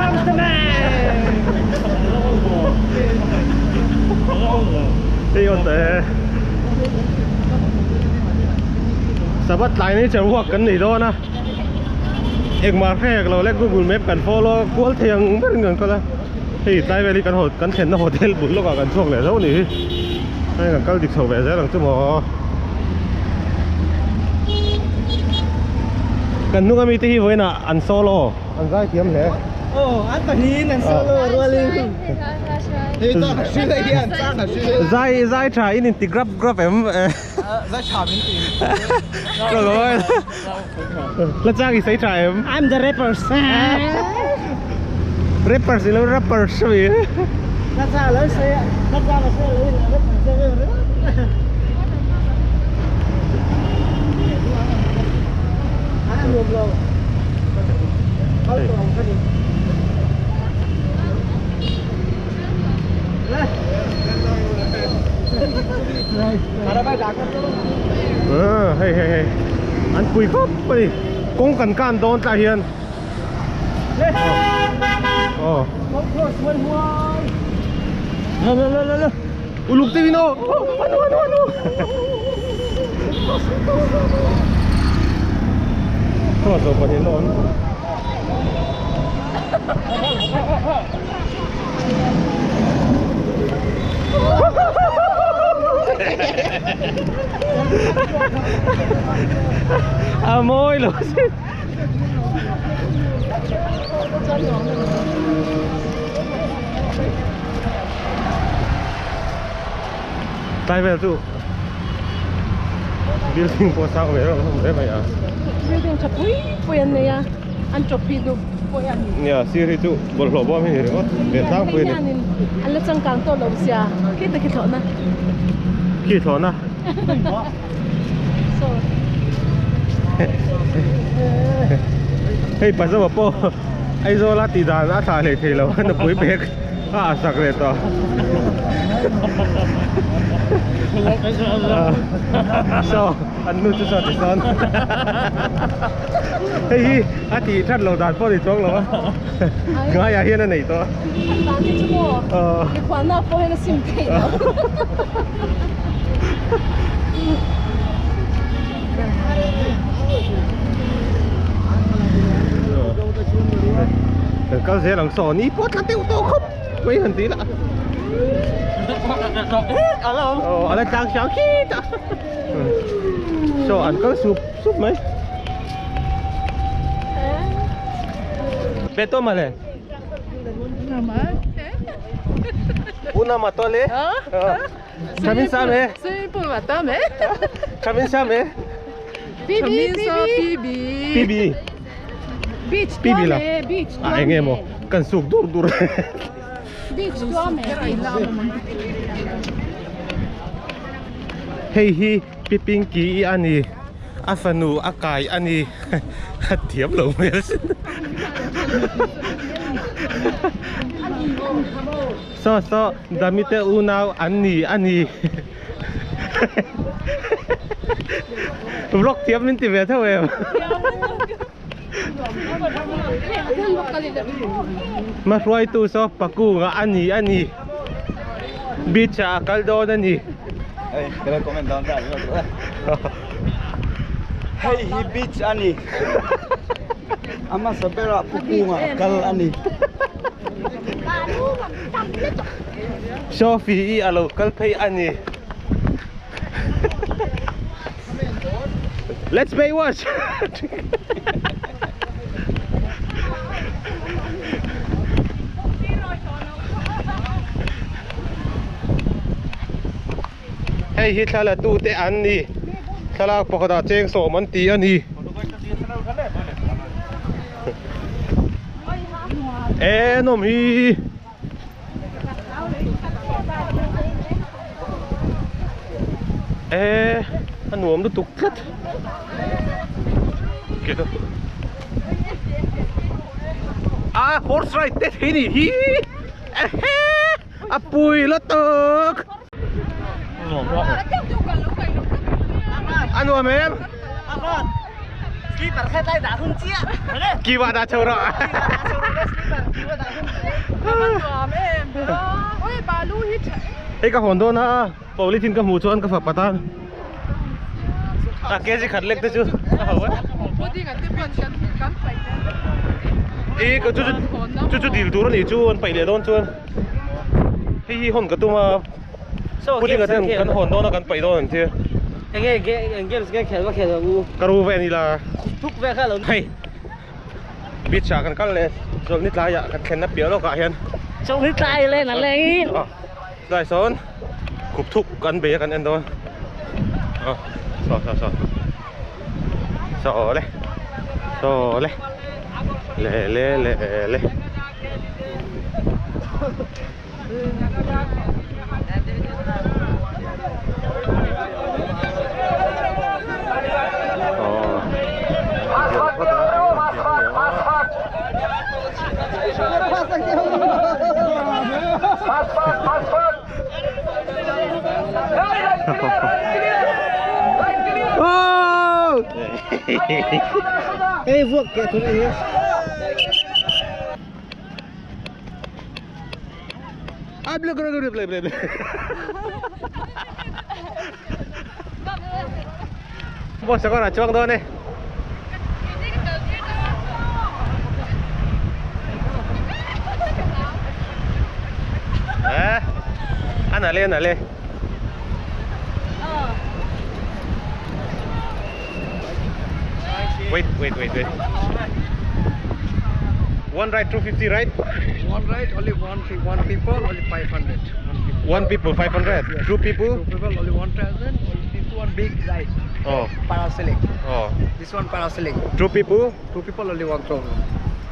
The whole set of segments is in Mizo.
comes the man! Hei aw te. Sabat tlai nature walk kan nei dawn a. Engmah hrek lo le Google map kan follow a kual thei ang berin kan kal a. Hei tlai vel hi kan kan thlenna hotel bul lawkah kan chhuak leh zo a ni hi. Hei kan kal dik chho ve zel ang chu maw. Kan hnung ami te hi vawiinah an solo an zai thiam hle. Aw an pahnihin an solo rualin hei chang a hrilh hian chang a hrilh. Zai zai tha in inti grap grap em. Zai tha min ti. La chang i sei tha em. I'm the rappers. Rappers ilo rappers ami. La chang lo sei la chang a sei lo in rappers sei ri. A nuam lo. Kal tawng ka ni. Hei hei hei an pui khawp a ni kawng kan kan dawn tlai hian aw uluk te in aw anu anu anu Khaw zawh pahnih an awm. A mawi lo sin. Tlai vel chu building pawh sang ve reuh hlawm hle mai a. Building tha pui pui an nei a, an trophy dup pawh a ni. Nia sir hi chu bawlhhlawh bawm hi ni ringawt ve tlangpui a ni. Hei hianin an la changkang tawh lo sia, khi ta khi thlawhna. Khi thlawhna. Sorry. Hei Pazama pawh Aizawla tih dan a thlah hlei thei lo a nupui bag a ah sak leh tawh. Saw an nu chu saw ti sawn hei hi a tih that lo dan pawh ni chuang lo a ngaiah hian a nei tawh. Dan hi chu maw mikhualna pawh hian a sim theih lo. Kan kal zel ang saw ni pawh tla deuh tawh khawp mai han ti la. Aw a la tlang hrang khit a. Saw an kal sup sup mai. Beto male. Una matole. Chamin sa me. Swimming pool mata me. Chamin sa me. Bibi bibi. Bibi. Beach Bibi la. Beach. A enge mo kan suk dur dur. Beach tua me. Hei hi Piping ki i ani. A fanu a kai ani. A thiam lo mai asin. Saw saw Dami te unau an ni a ni. Vlog thiam min ti ve tho em. Hmahruaitu saw Pakunga a ni a ni. Beach ah a kal dawn a ni. Hei hi beach a ni. A hmasa berah Pakunga a kal a ni. Sophie i a lo kal phei a ni. Let's pay watch. Hei hi thla la tu te an ni. Thlalak pakhatah cheng sawm an ti a ni. E nawm hi. E a nuam lutuk tlat. A horse ride te thei ni hi. A pui lutuk. A nuam em? Slipper kha tlai dah hun chiah. Kiwa dah chho rawh. Kiwa dah chho rawh le slipper kiwa dah hun chiah. Nuam em. Oi balu hi tha. Hei ka hawn dawn a, polythene ka hmuh chuan ka fapa tan a kg khat lek te chu a ho a. Pudding an te pawh kan kan paih E ka chu chu chu dil tur a nih chu an paih leh dawn chuan hei hi hawn ka tum a pudding a ten kan hawn dawn a kan paih dawn an tia. Enge eng games nge khel va khel ang u. Ka ru ve a ni la. Thuk ve kha lo. Hei beach ah kan kal leh chawlhni tlaiah kan thlenna piah lawkah hian. Chawlhni tlai len a leng. Tlai sawn khup thuk kan bei a kan en dawn a saw saw saw saw le saw le le le le le Ê vuộc kìa thôi này. À, ble ble ble ble ble. Boss ako na chuang dawn e. Eh, a na le a na le. Wait, wait, wait, wait. One right, 250, right? One right, only one one people, only 500. One people, 500. Yes. Two people? Two people, only 1,000. Only this one big right. Oh. Parasailing. Oh. This one parasailing. Two people? Two people, only 1,000.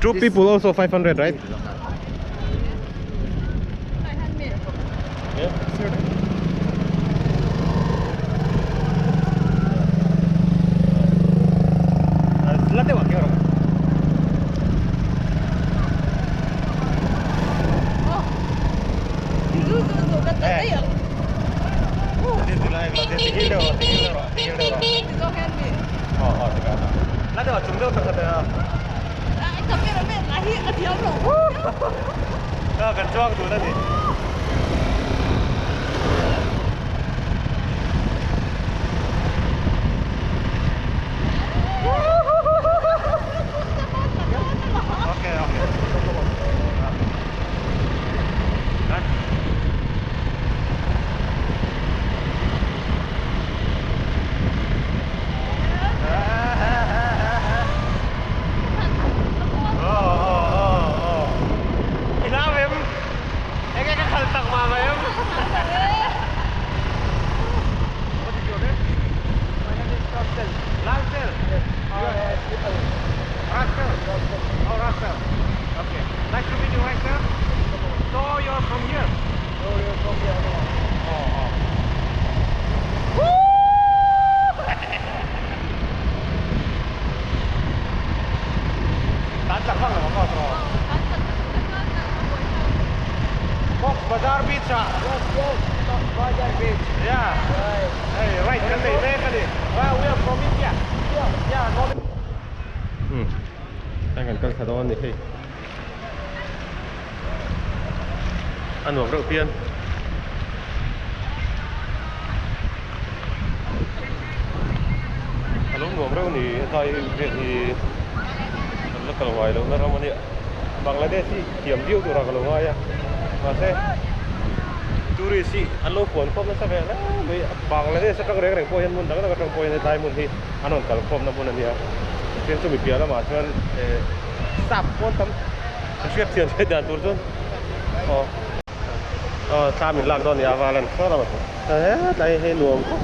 Two This- people also 500, right? Yeah. Kan chuang tun a ni. Okay, okay. Oh, oh, oh, oh. I lam em? Enge ka khal tak ma mai em? What is your name? My name is Russell. Russell. Yes. Russell. Oh, Russell. Okay. Nice to meet you, Russell. So you're from here? No, you're from here. No. Oh, oh. Tan chak vang lo ko tro. Cox's Bazar Beach ah. Yes, yes. Cox's Bazar Beach. Yeah. Right. Hey, right kan nei mek ani. Well, we are from India. Yeah, yeah, no. Ang kan kal thla dawn ni hei. A nuam reuh pian. A lo nuam reuh ni hetlai vel hi kan la kal ngai lohna ram a nia. Bangladesh hi thiam viau tura ka lo ngai a. Mahse tourist hi an lo puan khawp nasa ve hle mai a. Bangladesh atang reng reng pawh hian hmun dang dang atang pawh hian hetlai hmun hi an rawn kal khawpna hmun a nia. Tichuan chumi piah lamah chuan eh sap pawn tam ka hriat thiam theih dan tur chuan aw aw thla min lak dawn a ni a val an sawn a hetlai hi nuam khawp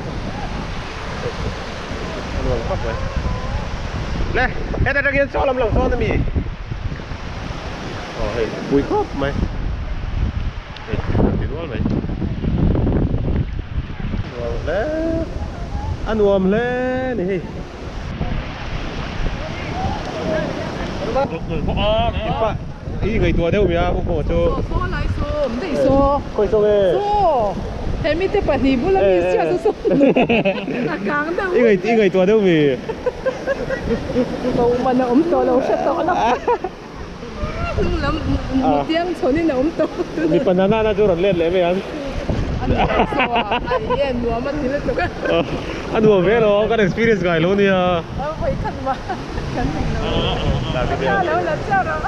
a nuam khawp mai le heta tang hian saw lam lang sawn a mi aw hei pui khawp mai hei a ti nual mai nuam hle a nuam hle a ni hei. I ngaihtuah deuh mia pu pawh chu. Saw lai saw awm daih saw. Khawi saw nge? Saw he mite pahnih bula mi chiah chu saw a kang deuh. I ngaihtuah deuh mi. Ko man a awm tawh lo hre tawh lo. Hnung lam mutiang chhawnin a awm tawh. Mipa na na chu rawn let leh mai ang. A nuam so a, a i e nuam a ti lutuk a. A nuam ve lo, kan experience ngai lo nia. A vawi khat mah kan nei lo. La lo la chiah rawh.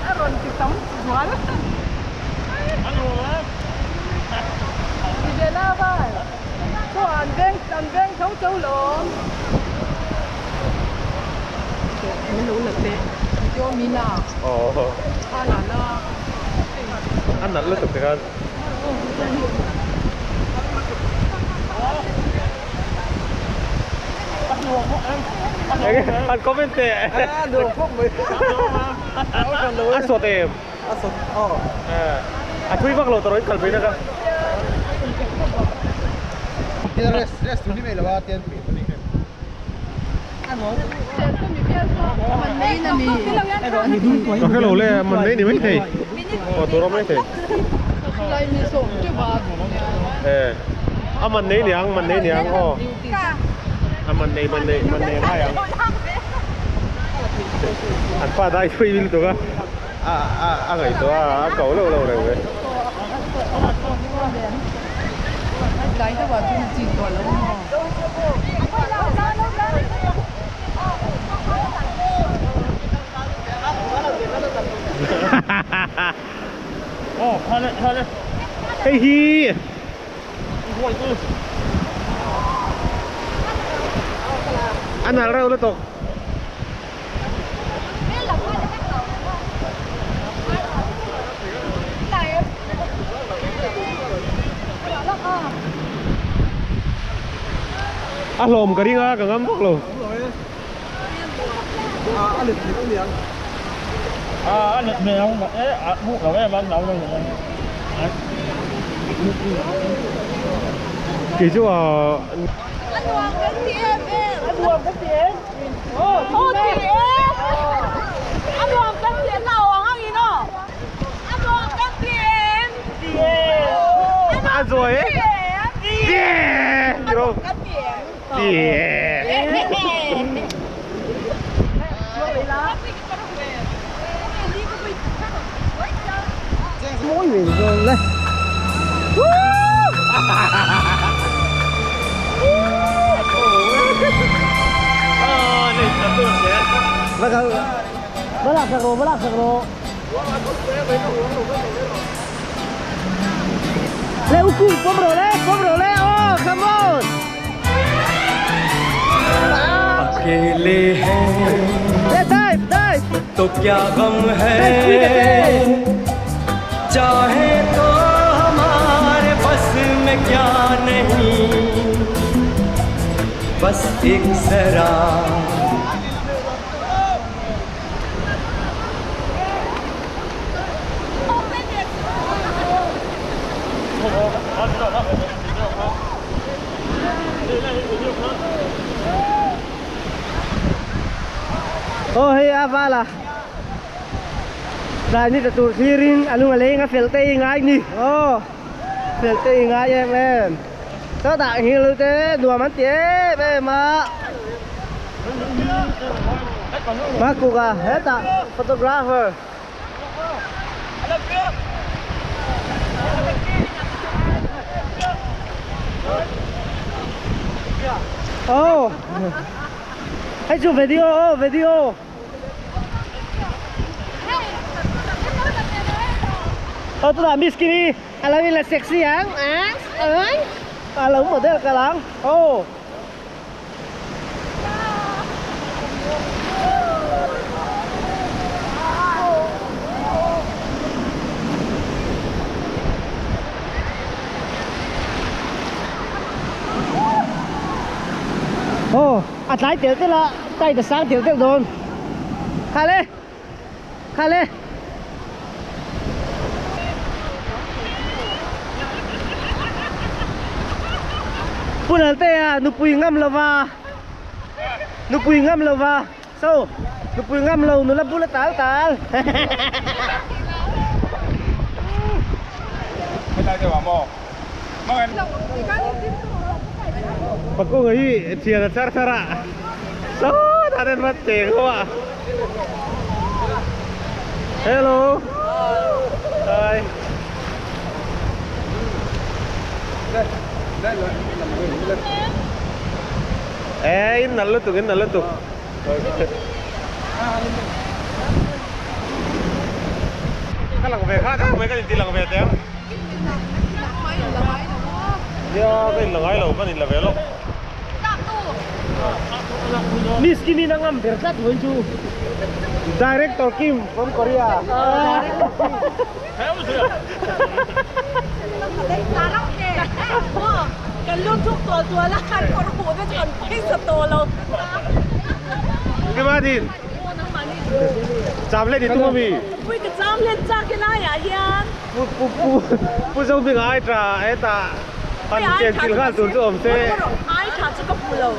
A rawn ti tam zual. A nuam a. Ti ve la vai. Chaw an veng an veng tho tho lawm. Min lo la teh. Video mi la. Aw. A la la. A nalh lutuk tikhan. Enge an comment teh. A nuam khawp mai. A sawt em? A sawt aw. A thui vak lo tawh in kal pui na ka. Tian rest rest tur ni mai lo a tian tui a ni khem. Ka hre lo le man nei ni mai thei. Aw tur awm mai thei. A man nei niang man nei niang aw. A man nei man nei man nei ngai ang. An pa dai thui lutuk a. A a a ngaihtuah a a ko lo lo reng ve. Hei hi a nalh reuh lutuk. A hlawm ka ring a ka ngam vak lo. Kei chu a. A zawi e. Tiro. Mỗi người rồi lên. Lê Ucu, pomro lê, pomro lê, oh, come on. अकेले हैं Lê, dive, dive. तो क्या गम है चाहे तो हमारे बस में क्या नहीं बस एक जरा Oh, hei a vala. Đây ni tur thlirin alung a leng a fel te ngai ni. Oh. Fel te ngai em em. Cho đại hi lu te nuam an tie ve ma. Ma kuga heta photographer. Oh. Hãy chụp video, video. Oh, tu là Miss Kimi, à là sexy á, á, ấy. À là một cái lắng. Oh. Oh, à trái tiểu tức là tay được sáng tiểu tức đồn. Khai lên. Khai lên. Pun te à, nu pui ngam lo va. Nu pui ngam lo va. So, nu pui ngam lo nu la bula tal tal. Pakunga hi thian a char thar a, sawtah te an va cheng ho a. Hello. Hi. Eh, in nal lutuk, in nal lutuk. Ka lang ve kha kha mai kan inti lang ve teh ang. Nia ka inla ngai lo kan inla ve lawk. Miss Kim in a ngam ber tlat vawiin chu. Director Kim from Korea. Kan lut thuk tual tual a, kan kawr huh te chu kan phaisa tawh lo. Kima thin? Cham hlen i tum ami? Pui ka cham hlen chak he laiah hian. Pu pu pu pu Zobinga ai tha hetah han chen chilh nghal tur chu awm se. Ai tha chu ka hmu lo.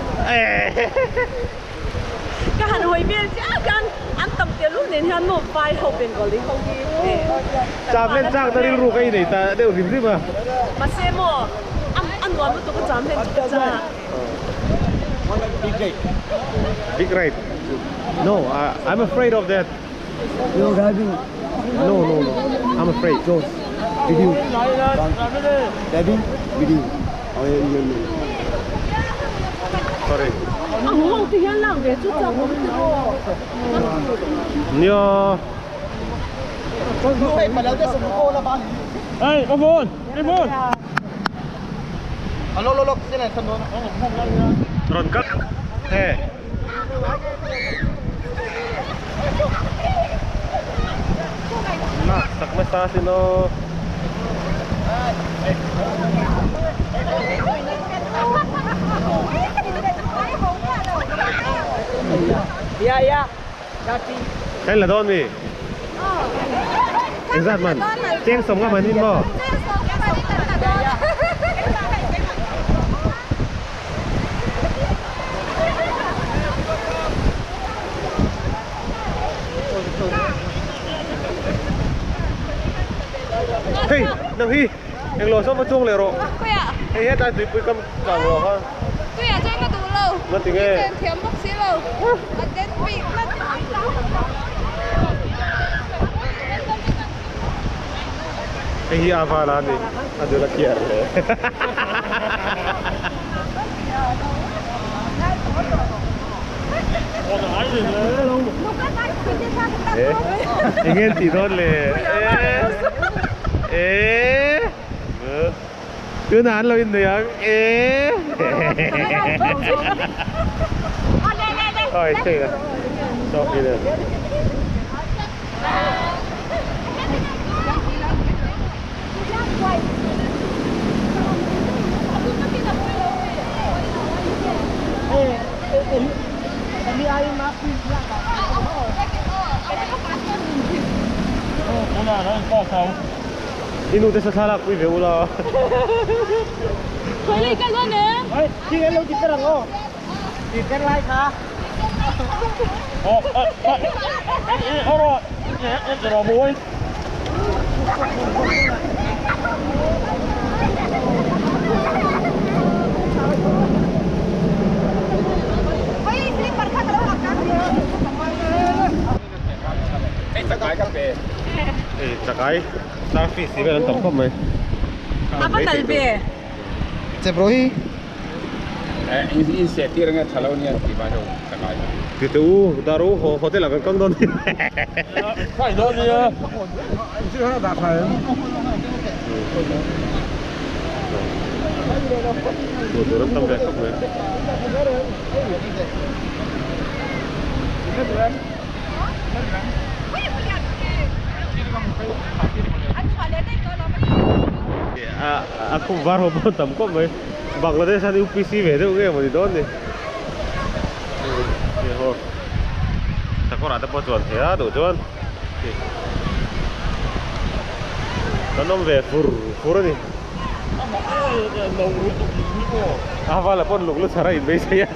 Ka han hawi vel chiah hian an tam tel ul nen hian maw vai ho Bengali ho hi Cham hlen chak na rilru ka inei ta deuh hrim hrim a. Mahse maw a nuam lutuk a cham hlen chu ka chak. Big ride. No, I'm afraid of that. You're driving. No, no, no. I'm afraid. Josh, video. Driving, video. Oh, yeah, yeah, yeah. Sorry. A hmu ang ti hian lak ve chu chak awm te pawh. Nia. Hey, có phone, cái phone. Rawn cut. He. Nak sak nasa sin aw. Kan la dawn mi? Engzat man? Cheng sawm nga man in maw? Hei, nang hi englo saw va chuang leh rawh. Hei hetlai tuipui kam kang lo kha. Tuiah chuan ka duh lo. Nga ti nge? Chen thiam bawk si lo. A den bik tlat. Hei hi a val a ni, a dul a kiar hle. Eh, eng nge an tih dawn le? Eh, eh, tunah an lo innei ang, eh. Oi, sei la. Sophie le. I nu te sa thlalak pui ve ula. Ei chakai starfish tih vel an tam khawp mai. A va nal ve. Ti teh u dar u hotel ah kan kal dawn nia. Hmuh tur an tam ve khawp mai. A khum var ho pawh tam khawp mai. Bangladesh an UPC ve deuh nge mawni dawn ni. Sakawrah te pawh chuan thei a duh chuan kan awm ve fur fur a ni. A vala pawn luk lu chhar a inbeisei a.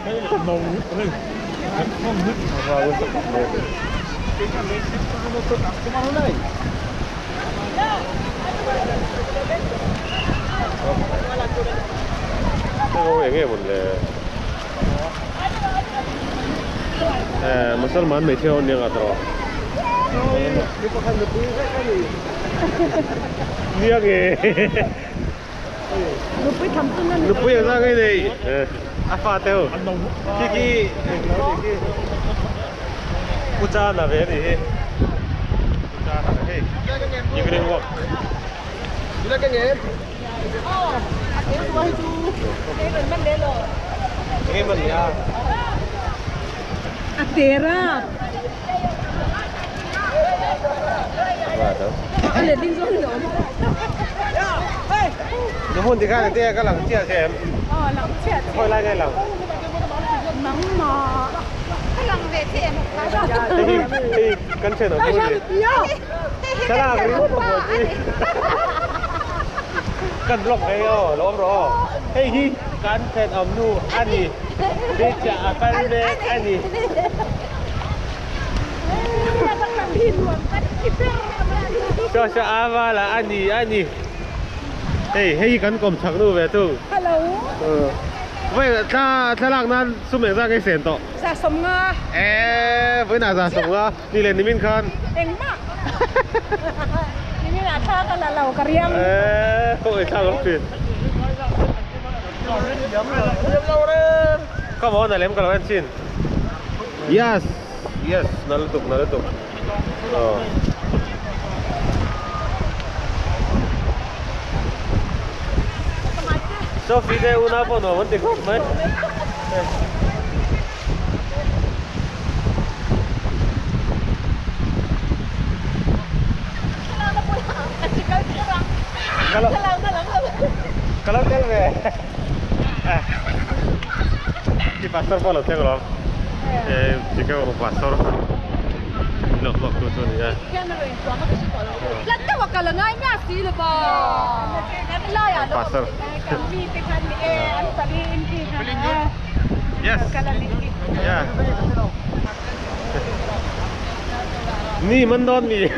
Heng eng nge mawn le eh Musalman hmeichhe ho nia ngah tawh nia nge Nupui tham tun a ni. Nupui ang zang nei a fa te ho khi khi Pu Chana ve a nih hi Pu Chana hei evening walk. A tera. A let ding zawng in a awm. Nu hmun tikhan te ka lang chiah che em? Aw lang chiah che. Khawi lai nge lang? Nangmah. Ka lang ve che em? Hei hei kan thian awm ni. Thlalak ringawt a buaipui. Kan vlog ve aw lo awm rawh aw. Hei hi kan thenawm nu a ni. Beach ah a kal mek a ni. Saw saw a val ah a ni a ni. Hei hei hi kan kawm chak nu ve thung. Hello. Vawi thla thlalak nan sum engzah nge sen tawh? 30. Eee vawiinah 30 ni leh nimin khan. Engmah. Nimin ah thla ka la lo ka riang. Eee kawng ei thlak lo thin. Come on a lem ka lo en chin. Yes yes na lutuk na lutuk. Aw. Sophie te unau pawh nuam an ti khawp mai. Ka lo tel ve Ki pastor pawh lo thleng alawm Chicago pastor lawk lawk tu chu a ni a. Pastor Yes Yeah Ni man dawn mi.